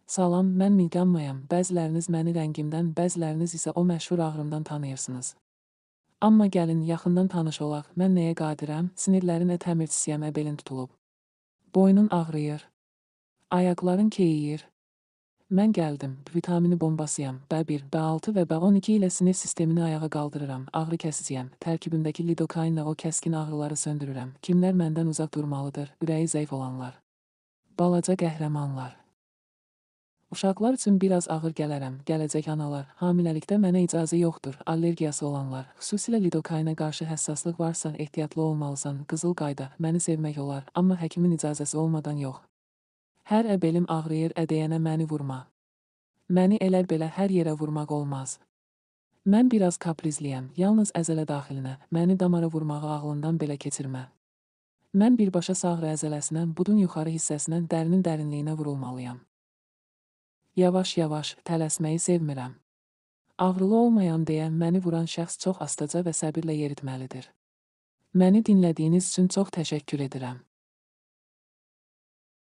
Salam, mən Milqammayam. Bəziləriniz məni rəngimdən, bəziləriniz isə o məşhur ağrımdan tanıyırsınız. Amma gəlin, yaxından tanış olaq. Mən nəyə qadirəm? Sinirlərin təmirçisiyəm, belin tutulub. Boynun ağrıyır. Ayaqların keyiyir. Mən gəldim. B vitamini bombasıyam. B1, B6 və B12 ilə sinir sistemini ayağa qaldırıram. Ağrı kəsiciyəm. Tərkibimdəki lidokainlə o kəskin ağrıları söndürürəm. Kimlər məndən uzaq durmalıdır? Ürəyi zəif olanlar. Balaca qəhrəmanlar. Uşaqlar üçün biraz ağır gələrəm. Gələcək analar, hamiləlikdə mənə icazə yoxdur. Allergiyası olanlar, xüsusilə lidokainə qarşı həssaslıq varsa, ehtiyatlı olmalısan. Qızıl qayda, məni sevmək olar, amma həkimin icazəsi olmadan yox. Hər belim ağrıyır deyənə məni vurma. Məni elə belə hər yerə vurmaq olmaz. Mən biraz kaprizliyəm, yalnız əzələ daxilinə, məni damara vurmağı ağlından belə keçirmə. Mən birbaşa sağ əzələsinə, budun yuxarı hissəsinə, dərinin dərinliyinə vurulmalıyam. Yavaş-yavaş, tələsməyi sevmirəm. Ağrılı olmayan deyə məni vuran şəxs çox astaca və səbirlə yeritməlidir. Məni dinlədiyiniz üçün çox təşəkkür edirəm.